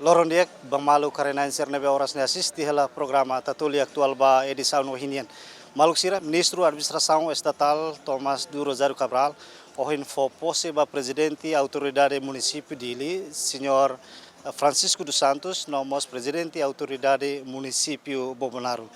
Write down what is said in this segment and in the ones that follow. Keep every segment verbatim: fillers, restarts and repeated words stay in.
Loron di'ak ba maluk karenain sira ne'ebé oras ne'e asiste hela programa Tatoli Atuál ba edisaun ohin nian. Maluk sira, Ministru Administrasaun Estatál Tomás do Rosário Cabral ohin fó pose ba Prezidente Autoridade Munisípiu Dili, Señór Francisco dos Santos, no mós Prezidente Autoridade Munisípiu Bobonaro.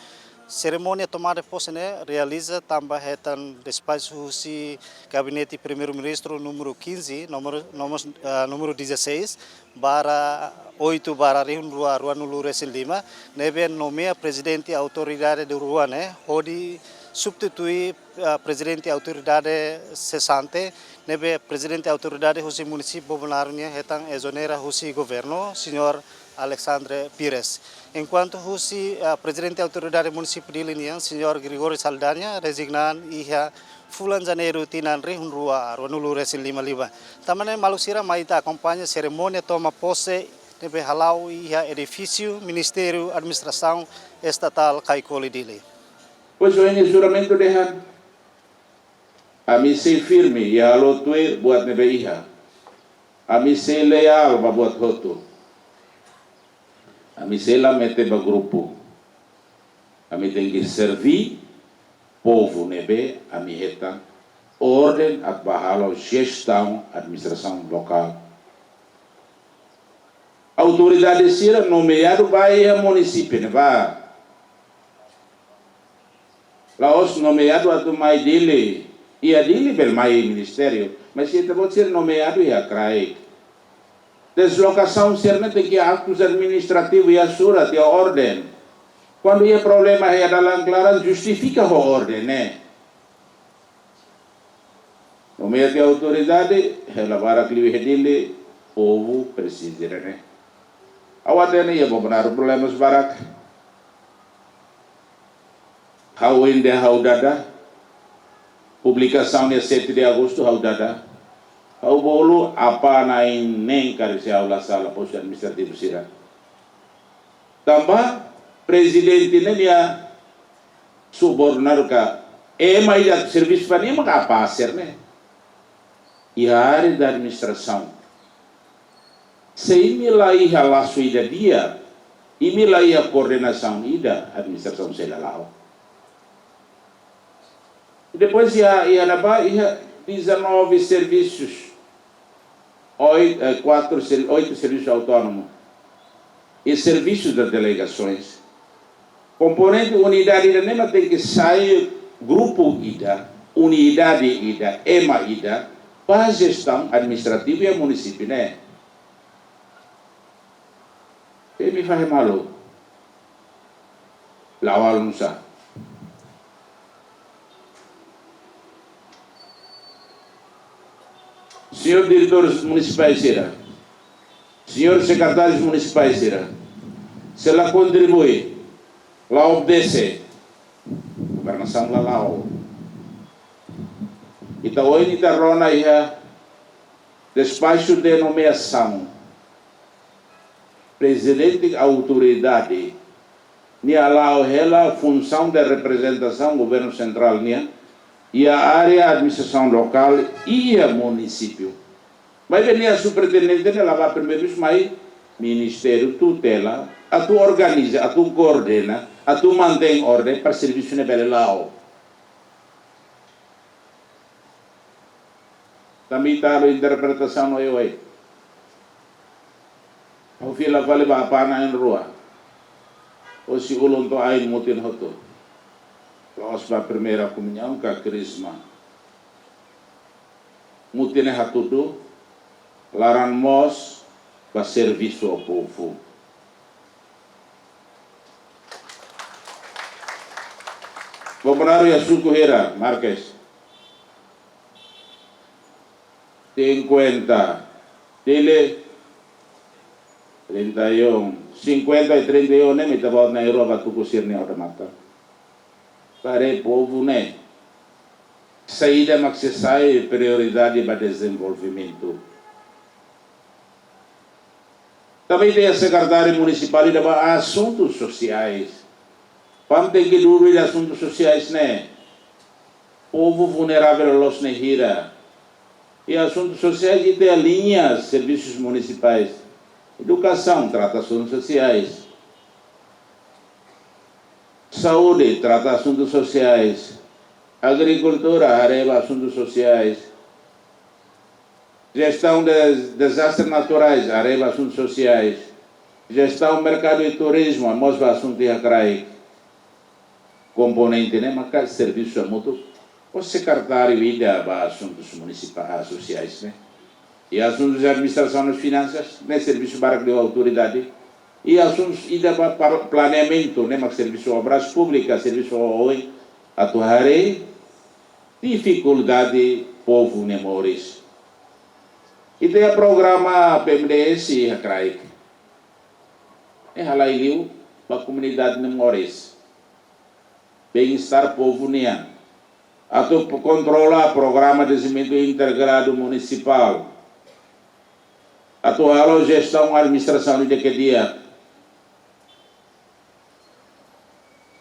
Serimónia tomada pose ne'e realiza tanba hetan despaxu husi Gabinete Primeiru-Ministru númeru quinze, númeru, númeru, ah, númeru dezasseis, barra oito barra rihun rua ruanulu resin lima, ne'ebé nomeia Prezidente Autoridade rua ne'e hodi substitui, ah, Prezidente Autoridade sesante, ne'ebé Prezidente Autoridade husi Munisípiu Bobonaro nian hetan ezonera husi Governu, Señór Alexandre Pires. Enkuantu husi, ah, Prezidente Autoridade Munisípiu Dili nian, Señór Gregório Saldanha, rezigna an iha fulan Janeiru tinan rihun rua ruanulu resin lima liubá. Tanba ne'e maluk sira, mai ita akompaña serimónia toma pose ne'ebé hala'o iha edifísiu Ministériu Administrasaun Estatál Caicoli Dili. Pois, ohin nia juramentu dehan: Ami sei firme iha halo tuir buat ne'ebé iha. Ami sei leál ba buat hotu. Ami sei la mete ba grupu. Ami tenke serví povu ne'ebé ami hetan orden atu bá halo jestaun administrasaun lokál. Autoridade sira nomeadu ba iha munisípiu ne'ebá. La'ós nomeadu atu mai Dili, iha Dili bele mai ministériu, mas ita-boot sira nomeadu iha kraik. Deslokasaun sira-ne'e tenke iha aktus administrativu, iha surat, iha orden. Kuandu iha problema iha dalan klaran, justifika ho orden ne'e. Nomeia tiha autoridade, hela barak liu iha Dili, povu presiza ida-ne'e. Ha'u hatene iha Bobonaro problemas barak. Ha'u inde ha'u dada. Publikasaun iha sete de agostu ha'u dada. Ha'u bolu apá na'in neen karik se ha'u la sala postu administrativu sira. Tanba prezidente ne'e nia subordinadu ka ema ida servisu ba nia maka apá sira-ne'e. Iha área da administrasaun. Se imi la iha lasu ida di'ak, imi la iha koordenasaun ida, administrasaun sei la la'o. Depois iha, iha ne'ebá, iha dezanove servisus. Oito, eh, quatro ser-, oito serviços autónomos. E serviços das delegações. Komponente unidade ida-ne'e mak tenke sai grupu ida, unidade ida, ema ida, ba jestaun administrativa iha munisípiu ne'e. Imi fahe malu. La'o halo nusá? Señór diretores munisipais sira, señór sekretárius munisipais sira, se la kontribui, la obedese, governasaun la la'o. Ita ohin ita rona iha despaxu de nomeasaun. Prezidente autoridade nia hala'o hela funsaun de reprezentasaun governu sentrál nian iha área administrasaun lokál iha munisípiu. Maibé nia superintendente ne'e la bá primeiru vez, mai ministériu tutela, atu organiza, atu koordena, atu mantein orden para servisu ne'e bele la'o. Tanba ita halo interpretasaun oioin. Ha'u fila fali ba apá na'in rua. Husi ulun to'o ain mutin hotu. La'ós ba primeira komuñaun ka krizma. Mutin ne'e hatudu, laran moos ba servisu ho povu. Bobonaro iha suku hira, Marques? Cinquenta. Dili, trinta e um. Cinquenta e trinta e um ne'e, ita-boot na'in rua bá tuku sira-nia odamatan. Para povu ne'e. Saida mak sei sai prioridade ba dezenvolvimentu. Tanba ita iha sekretáriu munisipál ida ba asuntus sosiais. PAM tenke dudu iha asuntus sosiais ne'e. Povu vulneravel loloos ne'e hira. Iha asuntus sosiais ita iha liña servisus munisipais. Edukasaun, trata asuntus sosiais. Saúde, trata asuntus sosiais. Agrikultura, haree ba asuntus sosiais. Jestaun de dezastres naturais, haree ba asuntus sosiais. Jestaun merkadu i turizmu, mós ba asuntu iha kraik. Komponente ne'e maka servisu hamutuk ho sekretáriu ida ba asuntus munisipa-, ah, sosiais ne'e. I asuntus de administrasaun no finansas ne'e servisu barak de autoridade. I asuntus ida ba par-, planeamentu ne'e mak servisu obras públikas, servisu oin atu haree difikuldade povu nia moris. Ita iha programa P M D S iha kraik. Ne'e halai liu ba komunidade nia moris. Bem-estar povu nian. Atu p-, kontrola programa dezenvolvimentu integradu munisipál. Atu halo jestaun administrasaun ida ke di'ak.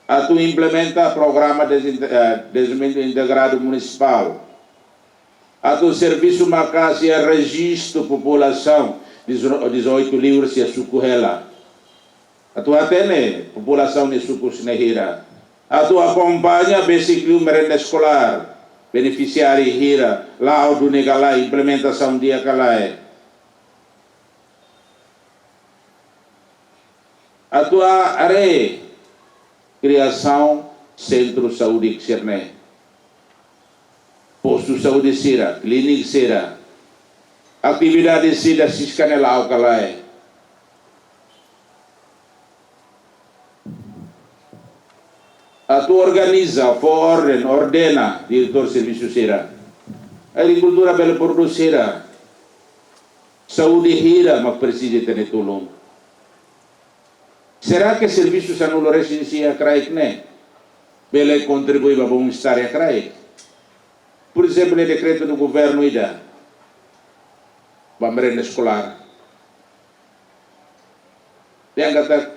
Atu implementa programa dezinte-, eh, dezenvolvimentu integradu munisipál. Atu servisu maka'as iha rejistu populasaun dezo-, dezoitu li'ur sia suku hela. Atu hatene populasaun nia suku sira hira. Atu akompaña besik liu merenda eskolár, benefisiáriu hira, la'o duni ka lae, implementasaun di'ak ka lae. Atu haree kriasaun sentru saúde sira-ne'e, postu saúde sira, klínika sira, atividade sira siska ne'e la'o ka lae. Atu organiza, fó orden, ordena diretór servisu sira. Agrikultura bele produz hira. Saúde hira mak presiza ita-nia tulun. Será que servisu sanulu-resin-sia iha kraik ne'e bele kontribui ba bem-estar iha kraik? Por exemplo, dekretu do governu ida ba merenda eskolár. Dehan katak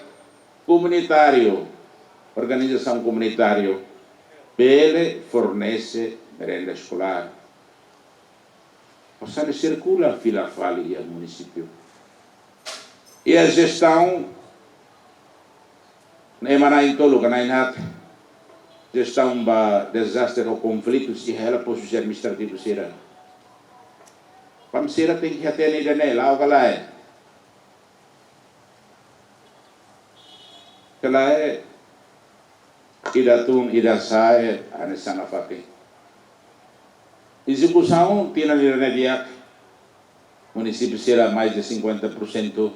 komunitáriu, organizasaun komunitáriu bele fornese merenda eskolár. Osan ne'e sirkula fila fali iha munisípiu. Iha jestaun ne'e ema na'in-tolu ka na'in-haat, jestaun ba dezastre ou konflitus iha hela postu administrativu sira. PAM sira tenke hatene ida-ne'e, la'o ka lae. Ka lae, ida tun, ida sa'e, hanesan nafatin. Ezekusaun tinan ida-ne'e di'ak, munisípiu sira mais de cinquenta por cento.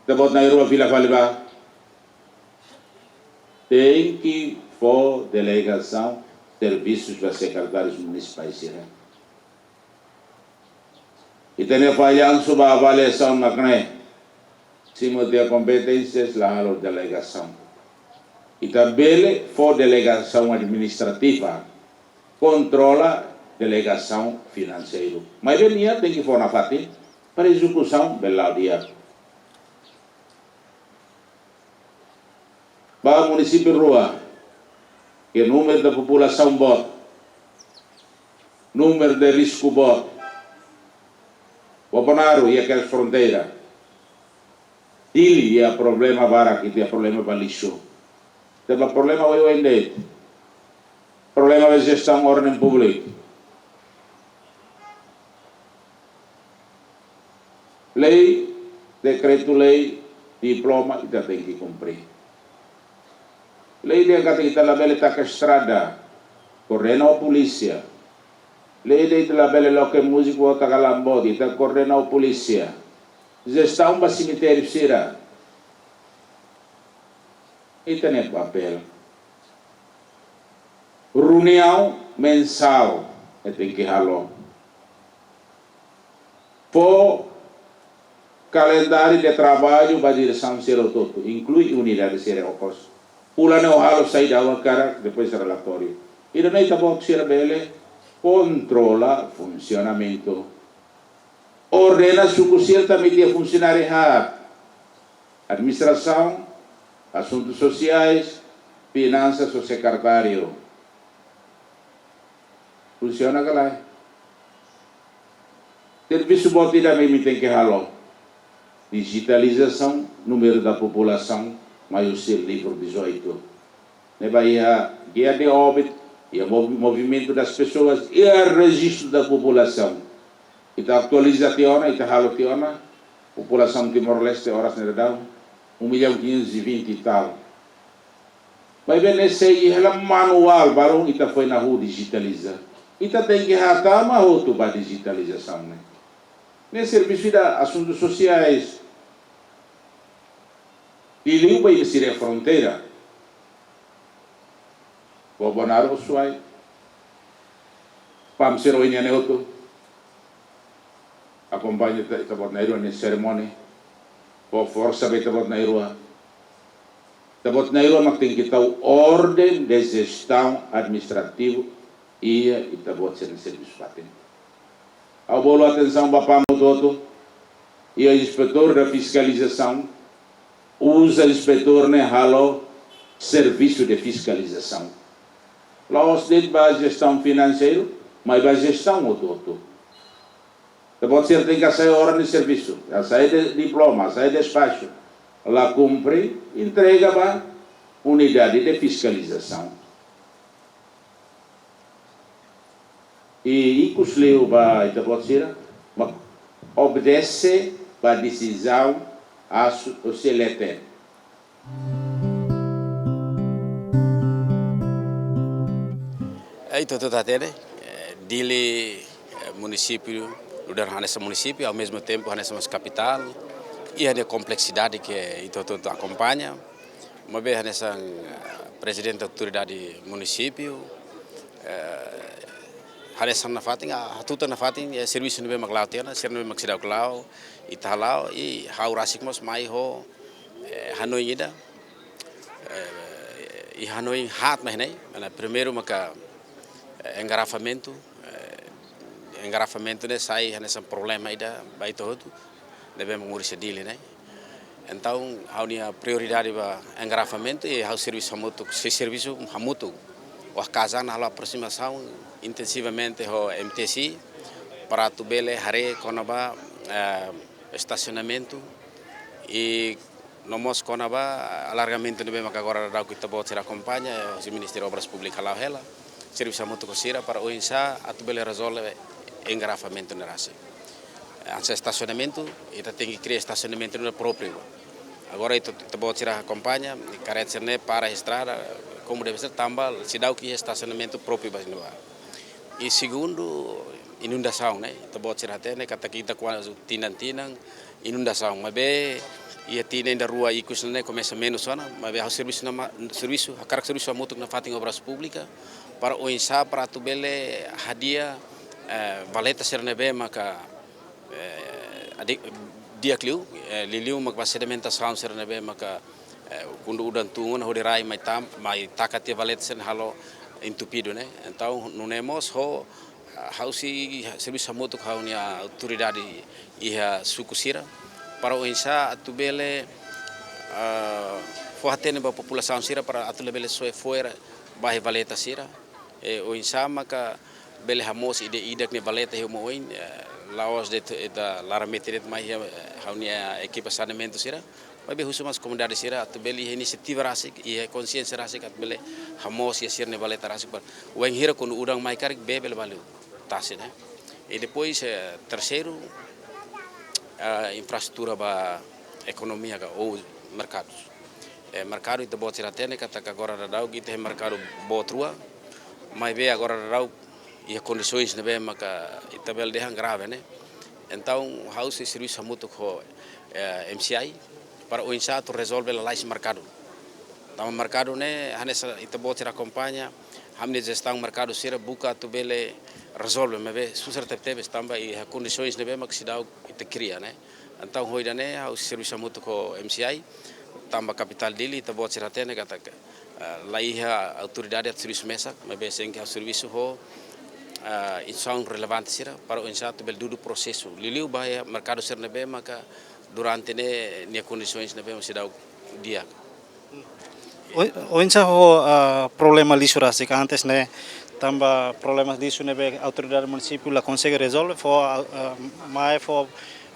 Ita-boot na'in-rua fila fali bá. Tenke fó delegasaun servisus ba sekretárius munisipais sira. Ita-nia fallansu ba avaliasaun mak ne'e. Simu tiha kompeténsias, la halo delegasaun. Ita bele fó delegasaun administrativa, kontrola delegasaun finanseiru. Maibé nia tenke fó nafatin para ezekusaun bele la'o di'ak. Ba munisípiu rua, ke númeru de populasaun boot, númeru de risku boot. Bobonaro iha kedas fronteira. Dili iha problema barak, ita iha problema ba lixu. Tanba problema oioin de'it. Problema ba jestaun orden públiku. Lei, dekretu-lei, diploma, ita tenke kumpre. Lei dehan katak ita labele taka estrada, koordena ho polísia. Lei dehan ita labele loke múziku ou taka lamboot, ita koordena ho polísia. Jestaun ba semitériu sira, ita-nia papél. Reuniaun mensál ita tenke halo. Fó kalendáriu de traballu ba diresaun sira hotu-hotu, inklui unidade sira okos. Fulan ne'e ó halo saida, ha'u hakarak, depois relatóriu. Ida-ne'e ita-boot sira bele kontrola funsionamentu. Ordena suku sira tanba ita iha funsionáriu haat. Administrasaun, asuntus sosiais, finansas ho sekretáriu. Funsiona ka lae? Servisu boot ida mak imi tenke halo. dijitalizasaun, númeru da populasaun mai husi livru dezoito. Ne'ebé iha guia de óbito, iha mov-, movimentu das pessoas, iha rejistu da populasaun. Ita atualiza tiha ona, ita halo tiha ona, populasaun Timor-Leste oras ne'e daudaun, um milhão quinhentos e vinte e tal. Maibé ne'e sei iha hela manuál, balun ita foin hahú dijitaliza. Ita tenke hatama hotu ba dijitalizasaun ne'e. Ne'e servisu ida asuntus sosiais. Liuliu ba ita sira fronteira. Bobonaro Ushuaia. PAM sira ohin ne'e hotu. Akompaña ita, ita-boot na'in-rua nia serimónia. Fó forsa ba ita-boot na'in-rua. Ita-boot na'in-rua mak tenke tau orden de jestaun administrativu iha ita-boot sira-nia servisu fatin. Ha'u bolu atensaun ba PAM hotu-hotu, iha inspetór de fiskalizasaun, uza inspetór ne'e halo servisu de fiskalizasaun. La'ós de'it ba jestaun finanseiru, maibé ba jestaun hotu-hotu. Ita-boot sira tenke hasai oras nia servisu, hasai de-, diploma, hasai despaxu. La kumpre, entrega ba unidade de fiskalizasaun. I ikus liu ba ita-boot sira, mak obedese ba desizaun asu-, husi leten. Eh, ita hotu hatene, eh, Dili, eh, munisípiu, nu'udar hanesan munisípiu, ao mesmo tempo hanesan mós kapitál, iha nia kompleksidade ke ita hotu akompaña. Maibé hanesan, eh, prezidente autoridade munisípiu, eh, hanesan nafatin, ah, hatutan nafatin, eh, servisu ne'ebé mak la'o tiha ona, sira ne'ebé mak seidauk la'o, ita hala'o, i ha'u rasik mós mai ho, eh, hanoin ida, eh, i hanoin haat mai ne'e, mana primeiru maka, eh, engarrafamentu, eh, engarrafamentu ne'e sai hanesan problema ida ba ita hotu, ne'ebé moris iha Dili ne'e. Entaun, ha'u-nia prioridade ba engarrafamentu i ha'u servisu hamutuk, sei servisu hamutuk. Ho HKJAN halo aproximasaun intensivamente ho M T S I, para atu bele haree kona-ba, eh, estasionamentu i no mós kona-ba alargamentu ne'ebé maka agora daudaun ita-boot sira akompaña, eh, husi Ministériu Obras Públikas hala'o hela, servisu hamutuk ho sira para oinsá atu bele rezolve engarrafamentu ne'e rasik. Eh, hanesan estasionamentu, ita tenke kria estasionamentu ne'e própriu. Agora ita, ita-boot sira akompaña, i karreta sira ne'e para estrada, komu deve ser, tanba seidauk iha estasionamentu própriu ba sira ne'ebá. I segundu, inundasaun, ne'e. Ita-boot sira hatene katak ita kuaze tinan-tinan inundasaun. Maibé iha tinan ida rua ikus ne'e komesa menus ona, maibé ha'u servisu ona ma-, servisu, hakarak servisu hamutuk nafatin Obras Públikas, para oinsá para atu bele hadi'a, eh, valeta sira ne'ebé maka, eh, adi-, di'ak liu, eh, liuliu mak ba sedimentasaun sira ne'ebé maka, eh, kuandu udan tun ona hodi rai mai tam-, mai taka tiha valeta sira ne'e halo entupidu ne'e. Entaun, nune'e mós ho, ah, ha'u sei servisu hamutuk ho ha'u-nia autoridade iha suku sira, para oinsá atu bele, ah, fó hatene ba populasaun sira para atu labele soe fo'er ba iha valeta sira. Eh, oinsá maka bele hamoos ida-idak nia valeta iha uma oin, eh, la'ós de'it, eh, ita laran metin de'it mai iha, eh, ha'u-nia ekipa saneamentu sira. Maibé husu mós komunidade sira atu bele iha inisiativa rasik, iha konsiénsia rasik atu bele hamoos iha sira-nia valeta rasik para wainhira kuandu udan mai karik bee bele ba liu tasi ne'e. I depois, eh, terseiru, eh, infraestrutura ba ekonomia ka ou merkadus. Eh, merkadu ita-boot sira hatene katak agora daudaun ita iha merkadu boot rua, maibé agora daudaun iha kondisoens ne'ebé maka ita bele dehan grave ne'e. Entaun, ha'u sei servisu hamutuk ho, eh, M C I, para oinsá atu rezolve lalais merkadu. Tanba merkadu ne'e, hanesan ita-boot sira akompaña, ami-nia jestaun merkadu sira buka atu bele rezolve, maibé susar tebetebes tanba iha kondisoens ne'ebé mak seidauk ita kria ne'e. Entaun, ho ida-ne'e, ha'u servisu hamutuk ho M C I, tanba kapitál Dili, ita-boot sira hatene katak, eh, la iha autoridade atu servisu mesak, maibé sei ha'u servisu ho, eh, instituisaun relevante sira, para oinsá atu bele dudu prosesu. Liuliu ba iha merkadu sira ne'ebé maka durante ne'e nia kondisoens ne'ebé mak seidauk di'ak. Oi-, oinsá ho, ah, problema lixu rasik antes ne'e, tanba problema lixu ne'ebé autoridade munisípiu la konsege rezolve, fó, ah, ah, mai fó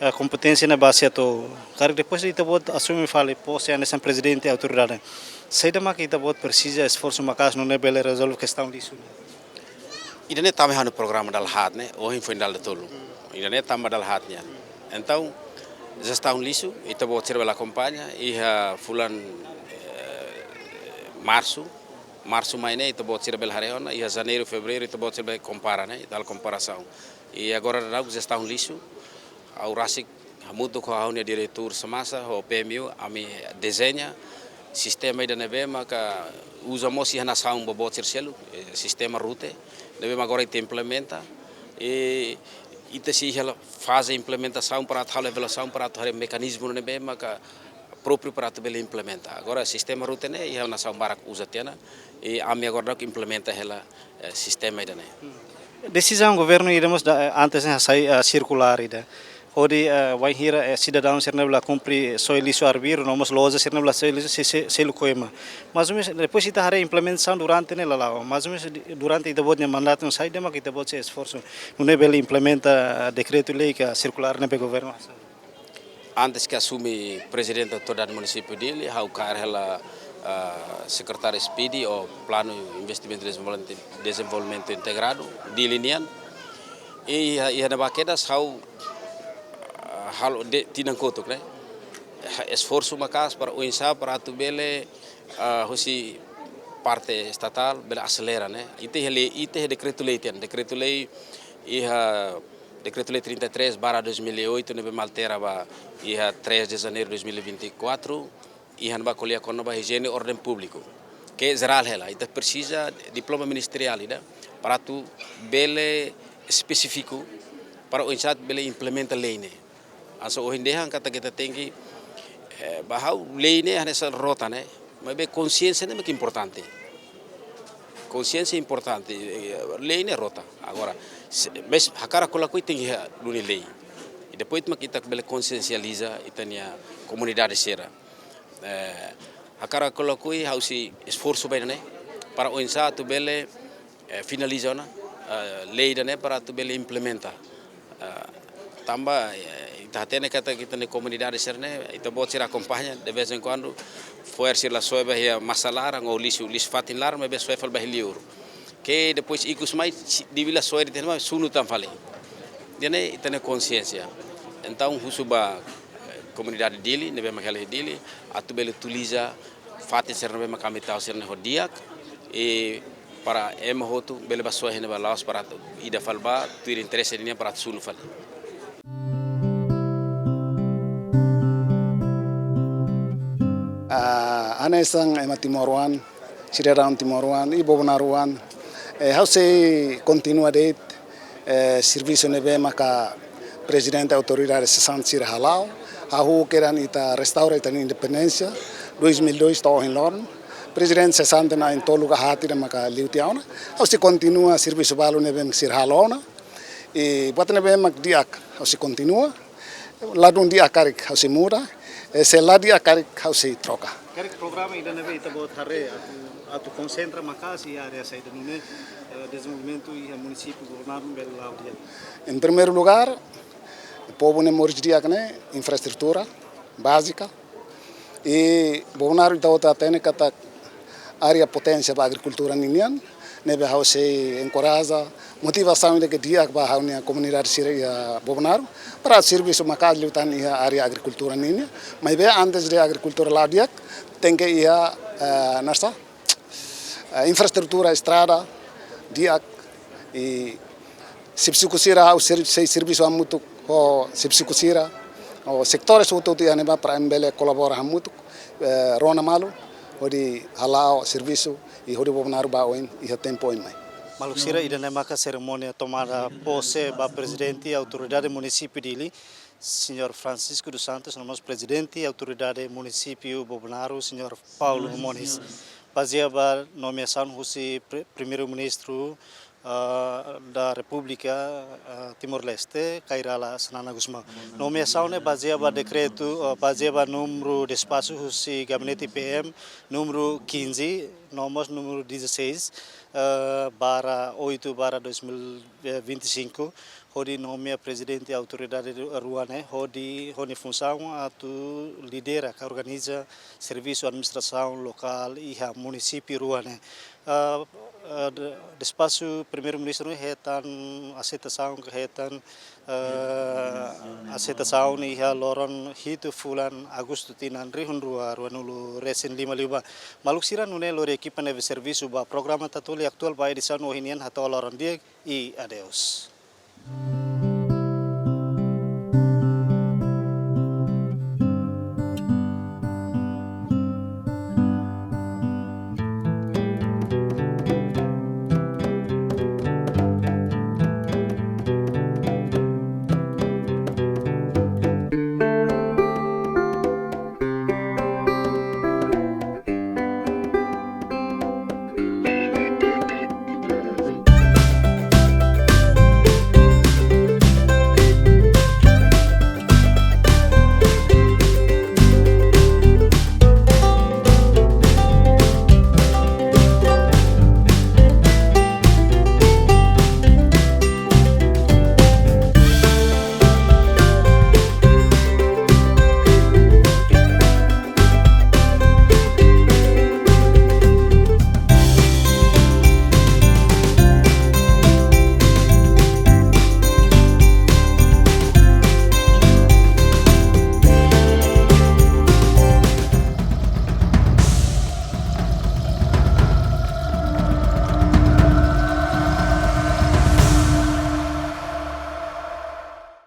eh, kompeténsia ne'e bazeia to'o. Karik depois de ita-boot asume fali pose hanesan prezidente autoridade, saida mak ita-boot presiza esforsu maka'as nune'e bele rezolve kestaun lixu ne'e? Ida-ne'e tama iha ha'u-nia programa dala haat ne'e, ohin foin dala tolu. Ida-ne'e tama dala haat nian. Entaun, jestaun lixu, ita-boot sira bele akompaña, iha fulan, eh, Marsu, Marsu mai ne'e, ita-boot sira bele haree ona, iha Janeiru, Fevereiru, ita-boot sira bele kompara ne'e, ita halo komparasaun. I agora daudaun jestaun lixu, ha'u rasik hamutuk ho ha'u-nia diretór Semasa, ho P M U, ami dezeña sistema ida ne'ebé maka uza mós iha nasaun boboot sira seluk, eh, sistema rute, ne'ebé maka agora ita implementa, i ita sei iha faze implementasaun para atu halo avaliasaun para atu haree mekanizmu ne'ebé maka própriu para atu bele implementa. Agora sistema rute ne'e iha nasaun barak uza tiha ona, i ami agora daudaun implementa hela, eh, sistema ida-ne'e. Desizaun governu ida mós da, eh, antes ne'e hasai, eh, sirkulár ida. Hodi, eh, wainhira, eh, sidadaun sira ne'ebé la kumpre soe lixu arbiru, no mós loja sira ne'ebé la soe lixu sei, sei, selu Coima. Mais ou menos, depois ita haree implementasaun durante ne'e la la'o. Mais ou menos di-, durante ita-boot nia mandatu, saida mak ita-boot sei esforsu nune'e bele implementa, eh, dekretu-lei ka sirkulár ne'ebé governu hasai? Antes ke asume prezidente Autoridade Munisípiu Dili, ha'u kaer hela, ah, Sekretáriu S P D ou Planu Investimentu Dezenvolvimentu, Dezenvolvimentu Integradu Dili nian. I iha, iha ne'ebá kedas ha'u, ah, halo de'it tinan kotuk ne'e. Esforsu maka'as para oinsá para atu bele, ah, husi parte estatál bele aselera ne'e. Ita iha lei, ita iha dekretu-lei tiha ona, dekretu-lei iha Dekretu-Lei trinta e três barra dois mil e oito, ne'ebé mak altera ba iha três de janeiro de dois mil e vinte e quatro, iha ne'ebá ko'alia kona-ba hijiene ordem públiku. Ke jerál hela, ita presiza diploma ministeriál ida, para atu bele espesífiku, para oinsá bele implementa lei ne'e. Hanesan ohin dehan katak ita tenke, eh, ba ha'u lei ne'e hanesan rota ne'e, maibé konsiénsia ne'e mak importante. Konsiénsia importante, eh, lei ne'e rota. Agora, se, mas hakarak ka lakohi tenke iha duni lei. I depois mak ita bele konsiensializa ita-nia komunidade sira. Eh, hakarak ka lakohi ha'u sei esforsu ba ida-ne'e, para oinsá atu bele, eh, finaliza ona, eh, lei ida-ne'e para atu bele implementa. Ah, tanba, eh, ita hatene katak ita-nia komunidade sira-ne'e, ita-boot sira akompaña, de vez em quando, fo'er sira la soe ba iha masa laran, ou lixu, lixu fatin laran, maibé soe fali ba iha liur. Ke depois ikus mai, si-, di'ak liu la soe de'it, maibé sunu tan fali. Ida-ne'e ita-nia konsiénsia. Entaun, husu ba, eh, komunidade Dili, ne'ebé mak hela iha Dili, atu bele utiliza fatin sira ne'ebé mak ami tau sira-ne'e ho di'ak, i para ema hotu bele ba soe iha ne'ebá la'ós para atu ida fali ba, tuir interese nian para atu sunu fali. Ah, hanesan ema timoroan, sidadaun timoroan, i bobonaroan, eh, ha'u sei kontinua de'it, eh, servisu ne'ebé maka prezidente autoridade sesante sira hala'o, hahú kedan ita restaura ita-nia independénsia, dois mil e dois to'o ohin loron. Prezidente sesante na'in-tolu ka haat ida maka liu tiha ona. Ha'u sei kontinua servisu balu ne'ebé sira halo ona. I buat ne'ebé mak di'ak ha'u sei kontinua. Ladún di'ak karik ha'u sei muda. Eh, se la di'ak karik ha'u sei troka. Karik programa ida ne'ebé ita-boot haree atu, atu konsentra maka'as iha área saida nune'e, eh, dezenvolvimentu iha munisípiu Bobonaro bele la'o di'ak? Em primeiro lugar, povu ne'e moris di'ak ne'e infraestrutura bázika. I Bobonaro ita hotu hatene katak área poténsia ba agrikultura ninian, ne'ebé ha'u sei enkoraja, motivasaun ida ke di'ak ba ha'u-nia komunidade sira iha Bobonaro, para servisu maka'as liután iha área agrikultura ninian. Maibé antes de agrikultura la'o di'ak, tenke iha, eh, nasa, eh, infraestrutura estrada di'ak i xefe suku sira ha'u ser-, sei servisu hamutuk ho xefe suku sira, ho setores hotu-hotu iha ne'ebá para ema bele kolabora hamutuk, eh, rona malu, hodi hala'o servisu i hodi Bobonaro ba oin iha tempu oin mai. Maluk sira, ida-ne'e maka serimónia tomada pose ba prezidente autoridade munisípiu Dili, señór Francisco dos Santos, no mós prezidente autoridade munisípiu Bobonaro, señór Paulo Moniz. Bazeia ba nomeasaun husi pre-, primeiru-ministru, ah, da Repúblika, ah, Timor-Leste, Kay Rala Xanana Gusmão. Nomeasaun ne'e bazeia ba dekretu, ah, bazeia ba númeru despaxu husi gabinete P M, númeru quinze, no mós númeru dezasseis, ah, barra oito barra dois mil e vinte e cinco, hodi nomeia prezidente autoridade rua ne'e, hodi ho nia funsaun atu lidera ka organiza servisu administrasaun lokál iha munisípiu rua ne'e. Ah, ah, de-, despaxu Primeiru-Ministru hetan aseitasaun, hetan, ah, aseitasaun iha loron hitu fulan Agostu tinan rihun rua ruanulu resin lima liubá. Maluk sira, nune'e lori ekipa ne'ebé servisu ba programa Tatoli Atuál ba edisaun ohin nian, hato'o loron di'ak i adeus.